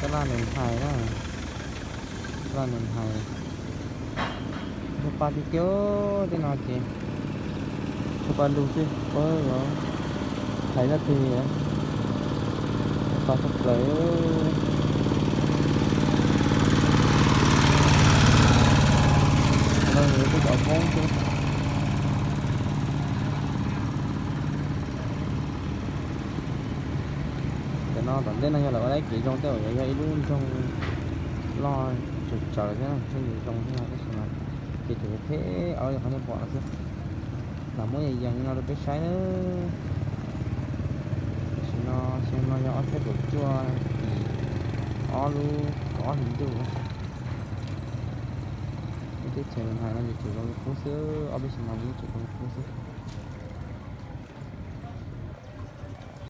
Tab laj nws hais na, tab laj nws hais. Lub paj tiag tiag tej no ces tsuas paj lug xwb, pab hais zaj twg, paj tshaj plaws. No yog tej cov Hmoob xwb. Cov no tom ntej no yog lawv ua tau kev zoo tej uas yuav yog ib lub nroog loj tsawg tsawg thiab na, ntshe yuav zoo thiab no tab sis mas ces tseem yuav phem ua li qhov nej pom no xwb. Lam muab yees yees li no rau peb saib nawb. Tam sim no xyoo no yog ob txhiab kaum cuaj, tim ob lub kaum ob hlis ntuj. Lub teb chaws hais no ces tseem zoo li qub xwb, ob peb xyoo no ces yeej tseem zoo li qub xwb.